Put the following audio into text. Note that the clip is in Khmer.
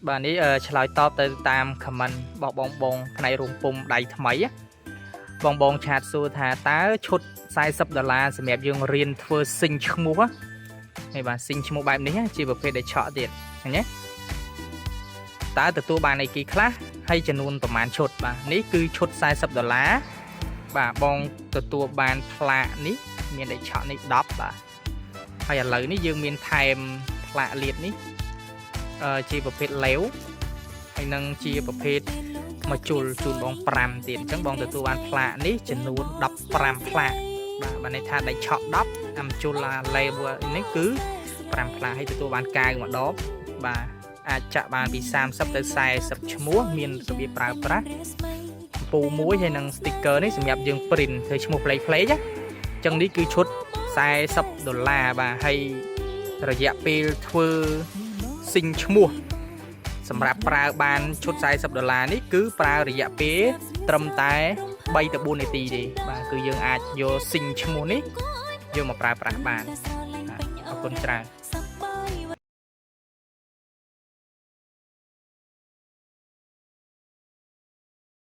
បាទនេះអឺឆ្លើយតបទៅតាម comment របស់បងបងផ្នែករោងពុំដៃថ្មីណាបងបង chat សួរថាតើឈុត40ដុល្លារសម្រាប់យើងរៀនធ្វើស៊ីញឈ្មោះនេះបាទស៊ីញឈ្មោះបែបនេះជាប្រភេទដែលឆក់ទៀតឃើញទេតើទទួលបានអីគេខ្លះហើយចំនួនប្រមាណឈុតបាទនេះគឺឈុត40ដុល្លារបាទបងទទួលបានផ្លាកនេះមានដែលឆក់នេះ10បាទហើយឥឡូវនេះយើងមានថែមផ្លាកលាតនេះ ជាប្រភេទលេវហើយនឹងជាប្រភេទមកជុលជូនបង5ទៀតអញ្ចឹងបងទទួលបានផ្លាកនេះចំនួន15ផ្លាកបាទបានន័យថាដៃឆក់10អាមជុលឡាលេវនេះគឺ5ផ្លាកហើយទទួលបានកៅមួយដបបាទអាចចាក់បានពី30ទៅ40ឈ្មោះមានរបៀបប្រើប្រាស់ពូមួយហើយនឹង sticker នេះសម្រាប់យើង print ធ្វើឈ្មោះផ្លេកផ្លេកណាអញ្ចឹងនេះគឺឈុត40ដុល្លារបាទហើយរយៈពេលធ្វើ ស៊ីញឈ្មោះសម្រាប់ប្រើបានឈុត40ដុល្លារនេះគឺប្រើរយៈពេលត្រឹមតែ3ទៅ4នាទីទេបាទគឺយើងអាចយកស៊ីញឈ្មោះនេះយកមកប្រើប្រាស់បានបាទអរគុណច្រើន។